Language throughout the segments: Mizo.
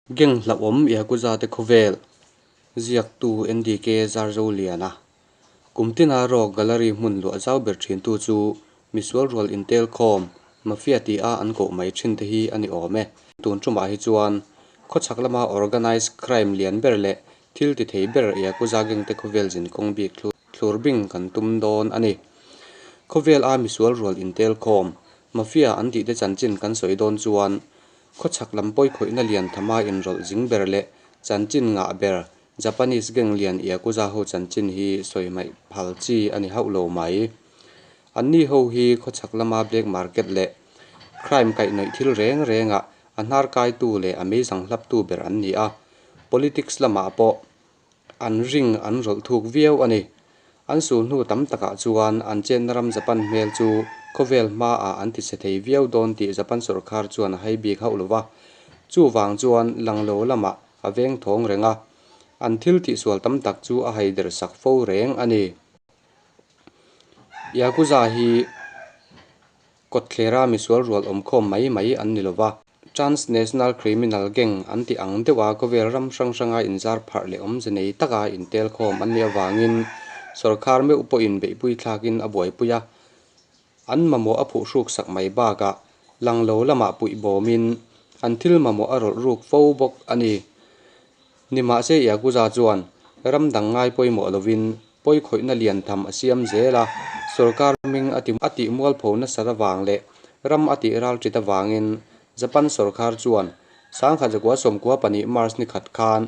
Gang hlauhawm Yakuza te khawvel ziaktu NDK Zarzoliana Kumtina rawk gallery hmun luah zau ber thintu chu misual rual intel khawm mafia ti a an koh mai thin te hi a ni awm e. Tun tumah hi chuan khawchhak lama organized crime lian ber leh thil ti thei ber Yakuza gang te khawvel zin kawng bik thlur bing kan tum dawn a ni. Khawvel a misual rual intel khawm mafia an tih te chanchin kan sawi dawn chuan khawchhak lam pawi khawihna lian thama inrawlh zing ber leh chanchin ngah ber Japanese gang lian Yakuza ho chanchin hi sawi hmaih phal chi a ni hauh lo mai. Anni ho hi khawchhak lama black market leh crime kaihhnawih thil reng rengah a hnar kaitu leh a meizang hlaptu ber an ni a. Politics lamah pawh an ring an rawlh thuk viau a ni. An sul hnu tam takah chuan an chenna ram Japan hmel chu khawvel hmaah an ti chhe thei viau dawn tih Japan sawrkar chuan a hai bik hauh lova. Chuvang chuan langlo lamah a veng thawng reng a. An thil tihsual tam tak chu a haider sak fo reng a ni. Yakuza hi kawtthlera misual rual awm khawm mai mai an ni lova. Transnational criminal gang an tih ang deuha khawvel ram hrang hranga inzar pharh leh awmze nei taka intel khawm an nih avangin sawrkar meuh pawhin beihpui thlakin a buaipui a. An mamawh a phuhruk sak mai bakah langlo lamah puih bawmin an thil mamawh a rawlh ruk fo bawk a ni. Nimahse Yakuza chuan ram dang ngai pawimawh lovin pawi khawihna lian tham a siam zel a, sawrkar hming a ti a tih mualpho nasat avang leh ram a tih ral ṭit avangin Japan sawrkar chuan 1992 March ni khat khan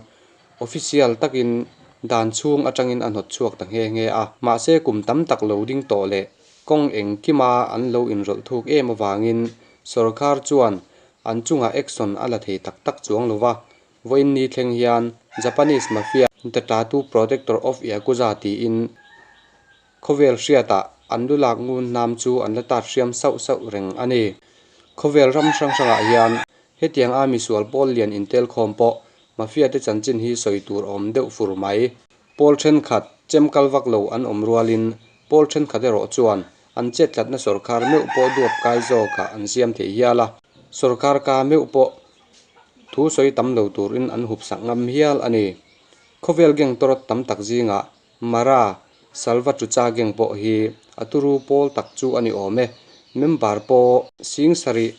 official takin dan chhung atangin a hnawt chhuak ta nghe nghe a. Mahse kum tam tak lo ding tawh leh kawng engkima an lo inrawlh thuk em avangin sawrkar chuan an chungah action a la thei tak tak chuang lova. Vawiin ni thleng hian Japanese mafia The Tattoo Protector of Yakuza tiin khawvel hriatah an lu lak ngun hnam chu an la tat hriam sauh sauh reng a ni. Khawvel ram hrang hrangah hian hetiang a misual pawl lian intel khawm pawh mafia te chanchin hi sawi tur a awm deuh fur mai. Pawl thenkhat chem kal vak lo an awm rualin pawl thenkhat erawh chuan an chettlatna sawrkar meuh pawh duap kai zawkah an siam thei hial a. Sawrkar ka meuh pawh thu sawi tam lo turin an hup sak ngam hial a ni. Khawvel gang tawrawt tam tak zingah Mara Salvatrucha gang pawh hi a turu pawl tak chu a ni awm e. Member pawh sing sarih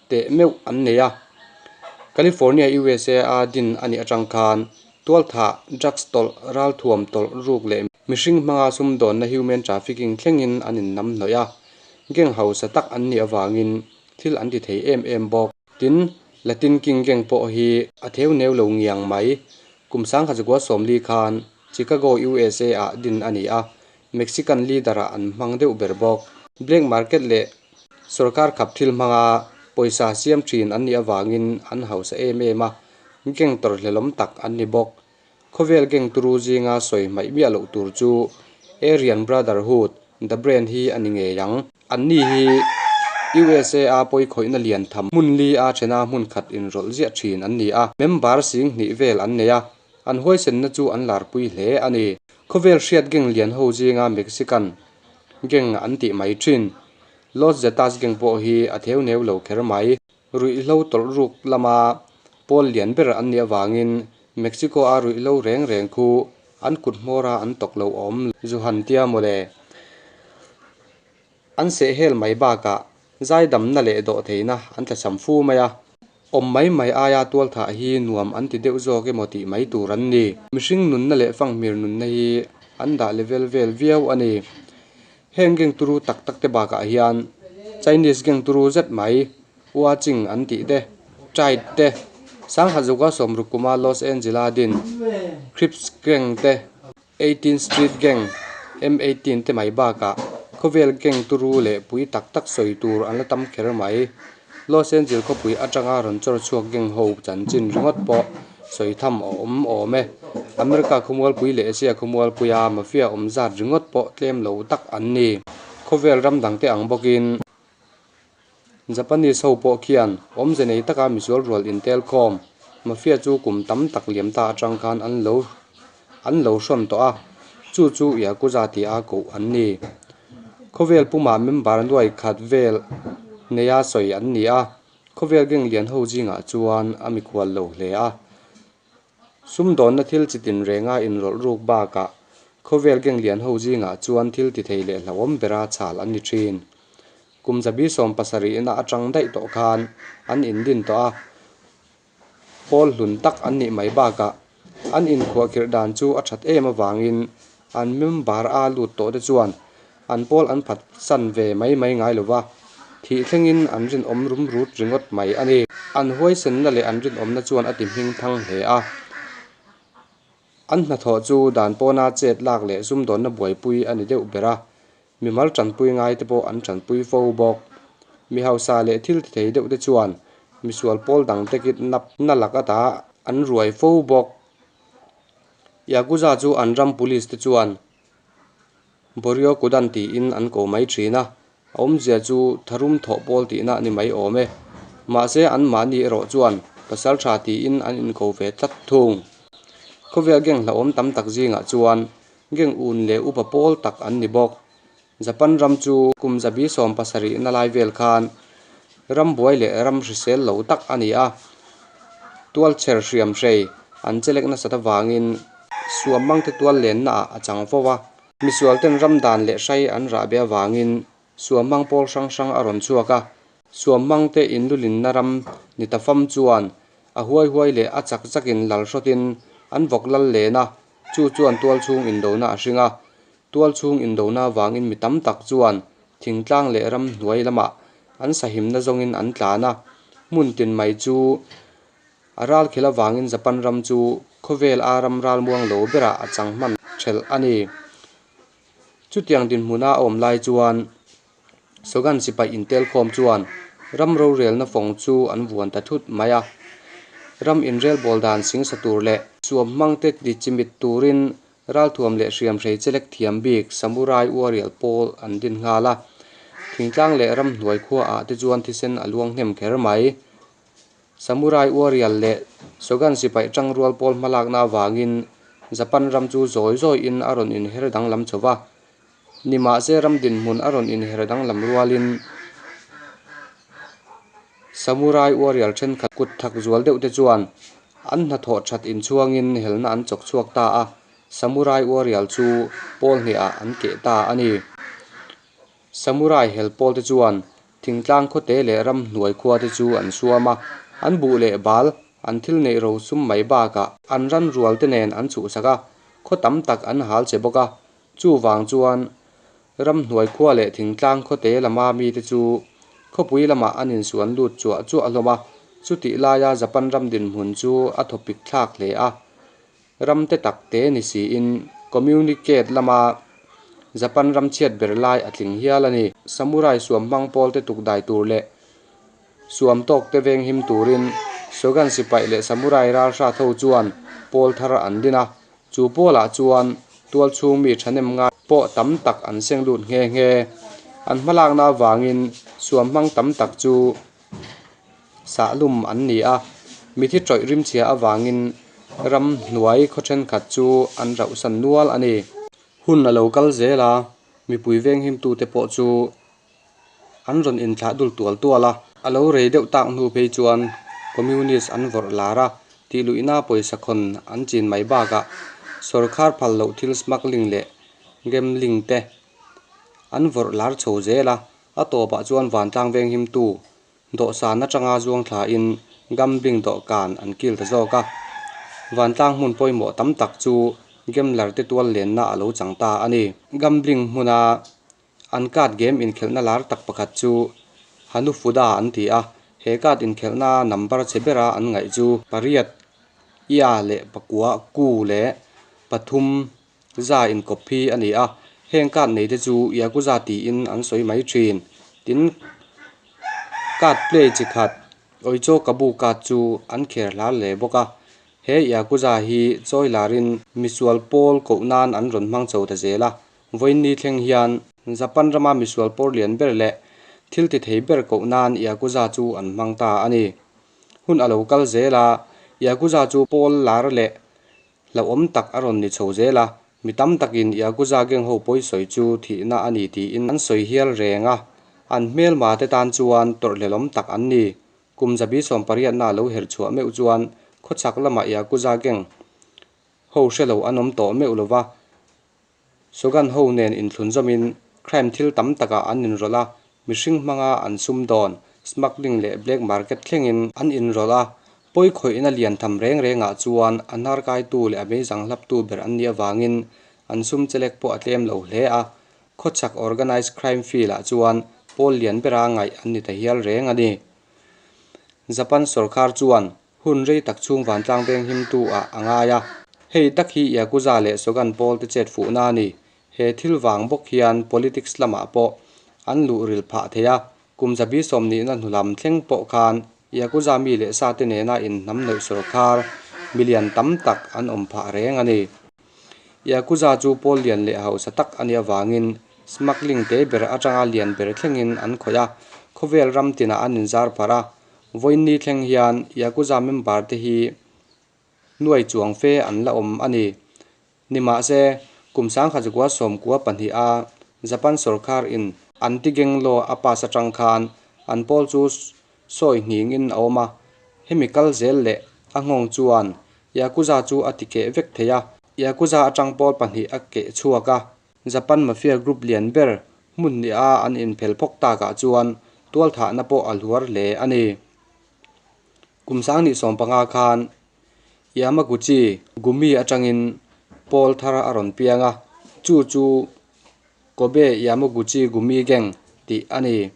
teh meuh an nei a. California USA a din a nih atang khan tualthah, drugs tawlh, ralthuam tawlh ruk leh mihring hmanga sumdawnna human trafficking thlengin an innam hnawih a. Gang hausa tak an nih avangin thil an ti thei em em bawk. Tin, Latin King gang pawh hi a theu neu lo ngiang mai. Kum 1940 khan Chicago, USA ah din a ni a, Mexican leader ah an hmang deuh ber bawk. Black market leh sawrkar khap thil hmanga pawisa siam thin an nih avangin an hausa em em a, gang tawrhhlelawm tak an ni bawk. Khawvel gang turu zinga sawi hmaih miah loh tur chu Aryan Brotherhood, The Brand hi a ni ngei ang. Anni hi USA a pawi khawihna lian tham hmun li a thena hmun khat inrawlh ziah thin an ni a, member sing hnih vel an nei a, an huaisenna chu an larpui hle a ni. Khawvel hriat gang lian ho zinga Mexican gang an tih mai thin. Los Zetas gang pawh hi a theu neu lo kher mai. Ruihhlo tawlh ruk lama pawl lian ber an nih avangin Mexico a ruihhlo reng reng khu an kut hmawra an tawk lo awm zu han tia mawle. An seh hel mai bakah zaidamna leh dawhtheihna an tlachham fu mai a. Awm mai mai aia tualthah hi nuam an ti deuh zawk emaw tih mai tur an ni. Mihring nunna leh fanghmir nunna hi an dah level vel viau a ni. Heng gang turu tak tak te bakah hian Chinese gang turu zet mai Ua Ching an tih te, Tide te, Sangha Zuka sawmruk kuma Los Angeles-a din Crips gang te, Eighteenth Street Gang, M18 te mai bakah khawvel gang turu leh pui tak tak sawi tur an la tam kher mai. Los Angeles khawpui atanga rawn chawr chhuak gang ho chanchin ringawt pawh sawi tham a awm awm e. America khawmualpui leh Asia khawmualpuia mafia awm zat ringawt pawh tlem lo tak an ni. Khawvel ram dangte ang bawkin Japanese ho pawh khian awmze nei taka misual rual intel khawm mafia chu kum tam tak liam ta atang khan an lo an lo hrawn tawh a, chu chu Yakuza tih a koh an ni. Khawvel pumah member nuai khat vel neia sawi an ni a, khawvel gang lian ho zingah chuan a mikhual lo hle a. Sumdawnna thil chi tinrenga inrawlh ruk bakah khawvel gang lian ho zingah chuan thil ti thei leh hlauhawm bera chhal an ni thin. Kum 1700na atang daih tawh khan an indin tawh a, pawl hlun tak an nih mai bakah an inkhuahkhirh dan chu a that em avangin an member a lut tawh te chuan an pawl an phatsan ve mai mai ngai lo va, thih thlengin an rinawm rum rut ringawt mai a ni. An huaisenna leh an rinawmna chuan a ti hming thang hle a. An hnathawh chu dan pawna chet lak leh sumdawnna buaipui a ni deuh ber a, mimal tanpui ngai te pawh an tanpui fo bawk. Mi hausa leh thil ti thei deuh te chuan misual pawl dang te kidnap na lak ata an ruai fo bawk. Yakuza chu an ram police te chuan Boryo Kudan tiin an ko mai thin a, a awmzia chu tharum thawh pawl tihna a ni mai awm e. Mahse anmahni erawh chuan pasal tha tiin an inko ve tlat thung. Khawvel gang hlauhawm tam tak zingah chuan gang un leh upa pawl tak an ni bawk. Japan ram chu kum 1700 na lai vel khan ram buai leh ram hrisel lo tak a ni a, tualchher hriam hrei an chelek nasat avangin suamhmangte tual lennaah a chang fo a. Misualten ram dan leh hrai an rah be avangin suamhmang pawl hrang hrang a rawn chhuak a, suamhmangte inlulinna ram ni ta fam chuan a huai huai leh a chak chakin lal hrawtin an vawk lal len a, chu chuan tualchhung indona a hring a. Tualchhung indona avangin mi tam tak chuan thingtlang leh ramhnuai lamah an sahimna zawngin an tlan a, hmun tin mai chu A ralkhel avangin Japan ram chu khawvel a ram ralmuang lo berah a chang hman thelh a ni. Chutiang dinhmuna a awm lai chuan Shogun sipai intelkhawm chuan ram rorelna fawng chu an vuan ta thut mai a. Ram inrelbawl dan singsa tur leh suam hmangte ti chimit turin ralthuam leh hriamhrei chelek thiam bik Samurai Warrior pawl an din nghal a. Thingtlang leh ramhnuai khuaah te chuan thisen a luang hnem kher mai. Samurai Warrior leh Shogun sipai tangrual pawl hmalakna avangin Japan ram chu zawi zawiin a rawn inher danglam chho va. Nimahse ram dinhmun a rawn inher danglam rualin Samurai Warrior thenkhat kut thak zual deuh te chuan an hnathawh that inchhuangin helna an chawk chhuak ta a, Samurai Warrior chu pawl hnehah an keh ta a ni. Samurai hel pawl te chuan thingtlang khawte leh ramhnuai khua te chu an suam a, an buh leh bal, an thil neih ro sum mai bakah an ran rual te nen an chhuhsak a, khaw tam tak an hal che bawk a. Chuvang chuan ramhnuai khua leh thingtlang khawte lama mite chu khawpui lamah an insuan lut chuah chuah hlawm a, chutih laia Japan ram dinhmun chu a thawpik thlak hle a. Ram te tak te ni siin communicate lama Japan ram chhiat ber lai a tling hial a ni. Samurai suam hmang pawl te tuk dai tur leh suam tawk te veng him turin Shogun sipai leh samurai ral hrat ho chuan pawl thar an din a, chu pawlah chuan tual chhung mi thahnem ngai pawh tam tak an seng lut nghe nghe. An hmalakna avangin suam hmang tam tak chu Sahlum an ni a, mithi tawih rimchhia avangin ram hnuai khaw thenkhat chu an rauhsan nual a ni. Hun a lo kal zel a, mipui venghimtute pawh chu an rawn inthlah dul tual tual a. A lo rei deuh tak hnu phei chuan Communist an vawrh lar a, tihluihna pawisa khawn an chin mai bakah sawrkhar phal loh thil smuggling leh gambling te an vawrh lar chho zel a, A tawpah chuan vantlang venghimtu dawhsan atanga zuang thlain gambling dawhkan an kil ta zawk a. Vantlang hmun pawimawh tam tak chu gambler te tual lenna a lo chang ta a ni. Gambling hmuna an card game inkhelhna lar tak pakhat chu Hanufuda an ti a. He card inkhelhna number chhe bera an ngaih chu pariat, ia leh pakua, ku leh pathum Za inkawp hi a ni a, heng card nei te chu Yakuza tiin an sawi mai thin. Tin, card play chi khat Oicho Kabu card chu an kher hlar hle bawk a. He Yakuza hi chawi larin misual pawl koh nan an rawn hmang chho ta zel a. Vawiinni thleng hian Japan rama misual pawl lian ber leh thil ti thei ber koh nan Yakuza chu an hmang ta a ni. Hun a lo kal zel a, Yakuza chu pawl lar leh Hlauhawm tak a rawn ni chho zel a, mi tam takin Yakuza gang ho pawi sawi chu thihna a ni tiin an sawi hial reng a, an hmelma te tan chuan tawrhhlelawm tak an ni. Kum 1800 a lo herh chhuah meuh chuan khawchhak lamah Yakuza gang. ho hre lo an awm tawh meuh lo va, Shogun ho nen inthlunzawmin crime thil tam takah an inrawlh a, mihring hmanga an sumdawn, smuggling leh black market thlengin an inrawlh a, pawi khawihna lian tham reng rengah chuan a hnarkaitu leh a meizang hlaptu ber an nih avangin an sum chelek pawh a tlem lo hle a, khawchhak organised crime field ah chuan pawl lian bera ngaih an ni ta hial reng a ni. Japan sorkar chuan Hun rei tak chhung vantlang veng himtu ah a ngai a. Hei tak hi Yakuza leh Shogun pawl te chet fuhna a ni. He thil vang bawk hian politics lamah pawh an luh ril phah thei a. Kum zabi sawmnihna hnulam thleng pawh khan Yakuza mi leh sa te nena inhnamhnawih sawrkar milian tam tak an awm phah reng a ni. Yakuza chu pawl lian leh hausa tak a nih avangin smuggling te ber atanga lian ber thlengin an khawih a, khawvel ram tinah an inzar pharh a. Vawiinni thleng hian Yakuza member te hi nuai chuang fe an la awm a ni. Nimahse, kum sangkhat zakua sawmkua pahnih a Japan sorkar in anti-gang law a pass atang khan an pawl chu sawi nghingin a awm a, hemi kal zel leh a nghawng chuan Yakuza chu a ti keh vek thei a, Yakuza atang pawl pahnih a keh chhuak a. Japan Mafia group lian ber hmun nia an inphel phawk takah chuan tualthahna pawh a hluar hle a ni. Kum sangni sawmpanga khan Yamaguchi Gumi atangin pawl thar a rawn piang a, chu chu Kobe Yamaguchi Gumi Gang tih a ni.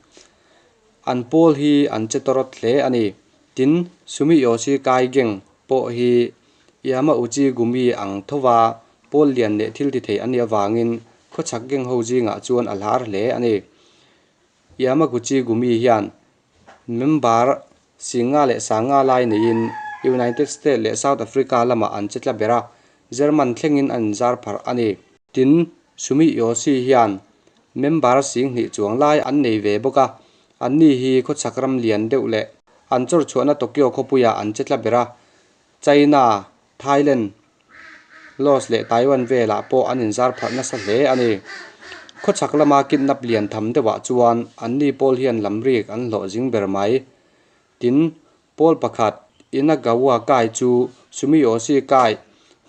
An pawl hi an che tawrawt hle a ni. Tin, Sumiyoshi Kai Gang pawh hi Yamauchi Gumi ang thova pawl lian leh thil ti thei an nih avangin khawchhak gang ho zingah chuan a hlar hle a ni. Yamaguchi Gumi hian member Singa leh Sanga lai neiin United States leh South Africa lamah an che tla ber a, German thlengin an inzar pharh a ni. Tin, Sumiyoshi hian member singhnih chuang lai an nei ve bawk a, anni hi khawchhak ram lian deuh leh an chawrchhuahna Tokyo khawpuiah an che tla ber a, China, Thailand, Laos leh Taiwan velah pawh an inzar pharh nasa hle a ni. Khawchhak lama kidnap lian tham deuhah chuan anni pawl hian lamrik an hlawh zing ber mai. Tin, pawl pakhat Inagawa Kai chu Sumiyoshi Kai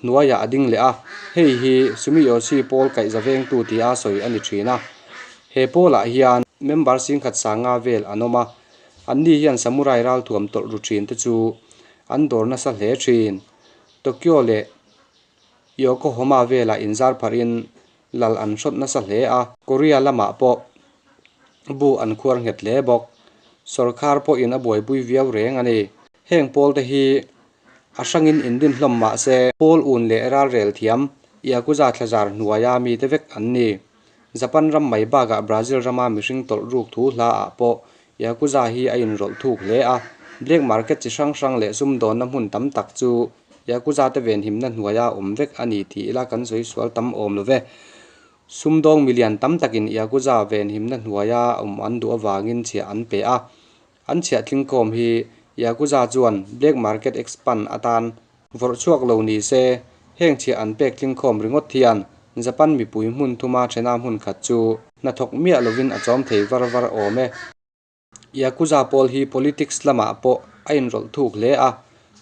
hnuaiah a ding leh a, hei hi Sumiyoshi pawl kaihza vengtu tia sawi a ni thin a. He pawlah hian member singkhat sanga vel an awm a, anni hian samurai ralthuam tawlh ru thin te chu An dawr nasa hle thin. Tokyo leh Yokohama velah inzar pharhin lal an hrawt nasa hle a, Korea lamah pawh bu an khuar nghet hle bawk. Sawrkhar pawhin a buaipui viau reng a ni. Heng pawl te hi a hrangin indin hlawm mah se pawl un leh ralrel thiam Yakuza thlazar hnuaia mite vek an ni. Japan ram mai bakah Brazil rama mihring tawlh ruk thu hla ah pawh Yakuza hi a inrawlh thuk hle a, black market chi hrang hrang leh sumdawnna hmun tam tak chu Yakuza te venhimna hnuaia awm vek a ni tih ila kan sawi sual tam awm lo ve. Sumdawng milian tam takin Yakuza venhimna hnuaia awm an duh avangin chhiah an pe a, An chhiahtlingkawm hi Yakuza chuan black market expand atan vawrh chhuak lo ni se, heng chhiah an pek tlingkhawm ringawt hian Japan mipui hmun thuma thena hmun khat chu hnathawk miah lovin a chawm thei var var awm e. Yakuza pawl hi politics lamah pawh a inrawlh thuk hle a,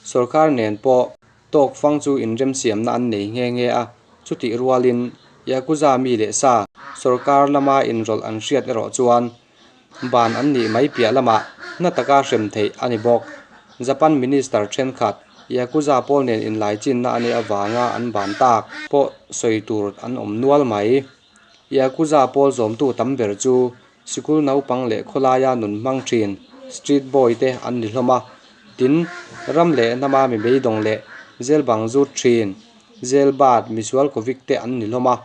sorkar nen pawh tawk fang chu inremsiamna an nei nghe nghe a, chutih rualin Yakuza mi leh sa sorkar lama inrawlh an hriat erawh chuan Ban an nih mai piah lamah hna taka hrem theih a ni bawk. Japan Minister thenkhat Yakuza pawl nen inlaichinna a nih avanga an ban tak pawh sawi tur an awm nual mai. Yakuza pawl zawmtu tam ber chu sikul naupang leh khawlaia nun hmang thin street boy te an ni hlawm a, tin, ram leh hnama mi beidawng leh zel bang zut thin, zel bat, misual kovik te an ni hlawm a.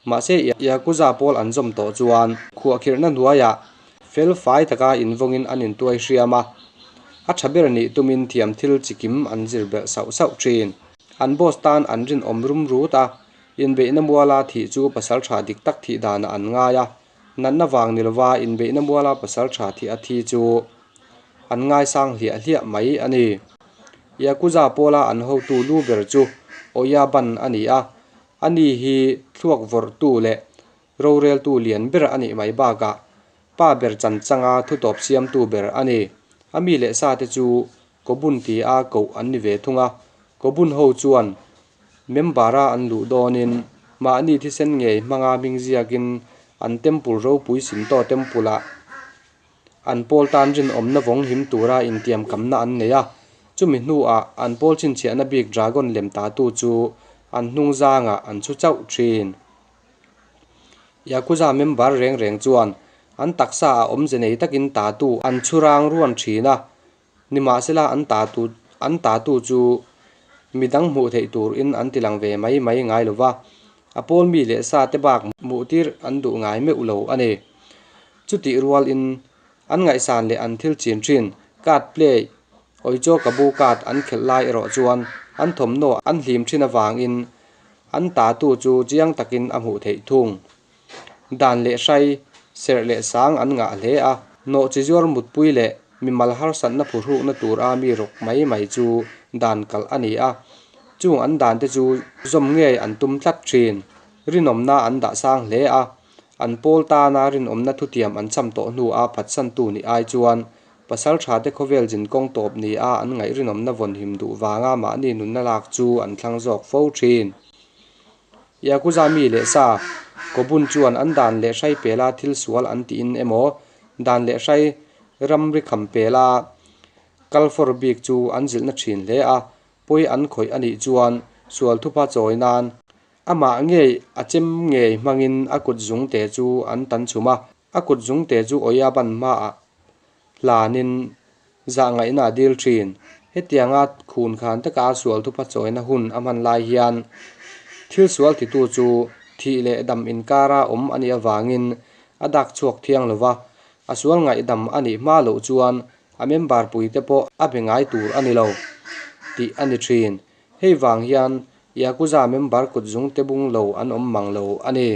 Mahse, Yakuza pawl an zawm tawh chuan khuahkhirhna hnuaiah fel fai taka invawngin an intuai hriam a, a tha ber nih tumin thiam thil chikim an zir belh sauh sauh thin. An boss tan an rinawm rum rut a, inbeihna muala thih chu pasal tha dik tak thih danah an ngai a, natna vang ni lova inbeihna muala pasal tha thih a thi chu an ngaisang hliah hliah mai a ni. Yakuza pawla an hotu lu ber chu Oyaban a ni a, Ani hi thluak vawrhtu leh roreltu lian ber a nih mai bakah pa ber chan changa thutawp siamtu ber a ni. A mi leh sa te chu Kobun tia koh an ni ve thung a, Kobun ho chuan Member-a an luh dawnin mahni thisen ngei hmanga hming ziakin an temple ropui Shinto temple-ah an pawl tan rinawmna vawng him tura intiamkamna an nei a. Chumi hnuah an pawl chhinchhiahna bik dragon lem tatu chu an hnung zangah an chhu chauh thin. Yakuza member reng reng chuan an taksa ah awmze nei takin tatu an chhu rang ruan thin a, nimahsela an tatu an tatu chu midang hmuh theih turin an ti lang ve mai mai ngai lo va, a pawl mi leh sa te bak hmuh tir an duh ngai meuh lo a ni. Chutih rualin an ngaihsan leh an thil chin thin card play Oicho kabu card an khelh lai erawh chuan an thawmhnaw an hlim thin avangin an tatu chu chiang takin a hmuh theih thung. Dan leh hrai, serh leh sang an ngah hle a, nawh chi zuar mutpui leh mimal harsatna phuhrukna tur a mi rawk mai mai chu dan kalh a ni a, chung an dan te chu zawm ngei an tum tlat thin. Rinawmna an dah sang hle a, an pawl tana rinawmna thutiam an cham tawh hnu a phatsantu nih ai chuan Pasal thate khawvel zin kawng tawp ni a an ngaih rinawmna vawn him duh vanga mahni nunna lak chu an thlang zawk fo thin. Yakuza mi leh sa Kobun chuan an dan leh hrai pela thil sual an tiin emaw dan leh hrai ramri kham pela kal fawr bik chu an zilhna thin hle a, pawi an khawih a nih chuan sual thupa chawi nan amah ngei a chem ngei hmangin a kut zungte chu an tan chhum a. A kut zungte chu awia ban hmaah hlanin zahngaihna a dil thin. Hetianga khun khan taka a sual thupa chawina hun a hman lai hian thil sual titu chu thih leh dam inkara awm a nih avangin a dak chhuak thiang lo va, a sual ngaihdam a nih hma loh chuan a member puite pawh a be ngai tur a ni lo tih a ni thin. Hei vang hian Yakuza member kut zungte bung lo an awm mang lo a ni.